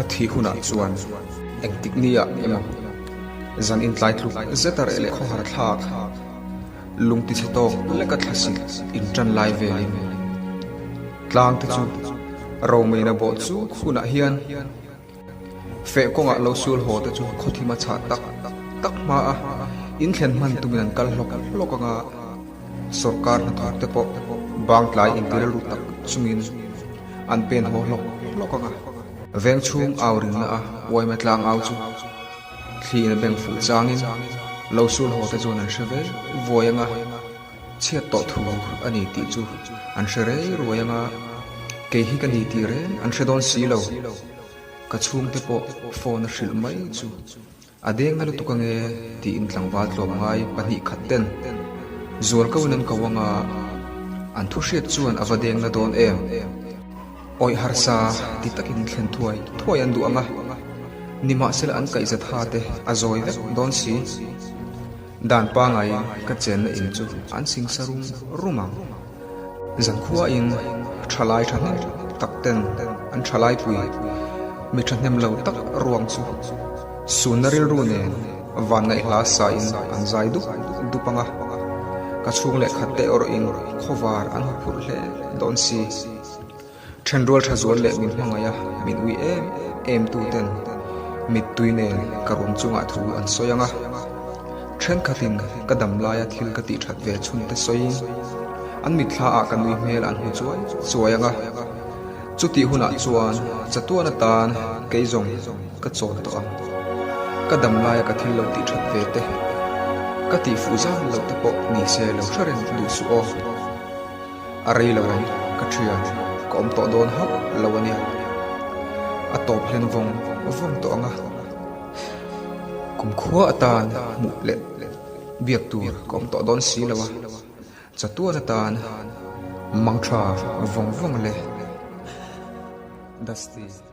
Ka thih hunah chuan engtik niah emaw zan intlai tluk zeta reh leh khawhar thlak lung tichhe tawk leka thlasik intan lai velin tlang te chu romeina bawh chu hunah hian Feh kawngah lo sul haw te chu khawthim a chhah tak tak hma a, in thlen hman tumin an kal hlawk hlawk anga sawrkar hnathawk te pawh bang tlai inti rilru tak chungin an pen haw hlawk hlawk anga. Veng chhung au ringna a uaima tlang au chu thliin a beng fuh changin lo sul haw te chuan an hre ve vuai anga. Chhiat tawh thu a ni tih chu an hre rei ruai anga, kei hi ka ni tih reng an hre dawn si lo. Ka chhungte pawh phone a hrilh mai chu a deng na lutuk ange tiin tlangval tlawm ngai 2 khat ten zual ko in an ko anga, an thu hriat chuan a va deng na dawn em? Awih harsa ti takin thlen thuai thuai an duh anga, nimahsela an kaihzat ha te a zawi vek dawn si. Dan pangaiin ka chenna in chu an singsa rum rum ang. Zankhuain thalai thahnem tak ten an thalaipui mi thahnem lo tak ruang chu sunna rilru nen van ngaihhla sain an zai dup dup ang a, ka chhung leh khat te erawhin khawvar an huphurh hle dawn si. Thenrual tha zual leh min hmangaih a, min ui em em tu ten mittui nen ka ruang chungah thu an sawi ang a. Thenkhatin ka dam laia thil ka tih that ve chhun te sawiin an mitthla ah ka nui hmel an hmu chuai chuai ang a. Chutih hunah chuan chatuan atan kei zawng ka chawl tawh ang. Ka dam laia ka thil lo tih that ve te, ka tih fuh zan loh te pawh ni se lo hre reng duh suh aw. A rei lo ang, ka thian, ka awm tawh dawn hauh lo a nia. A tawp hlen vawng vawng tawh ang a, kumkhua atan hmuh leh biak tur ka awm tawh dawn si lo a, chatuan atan mangtha vawng vawng le. Dusty.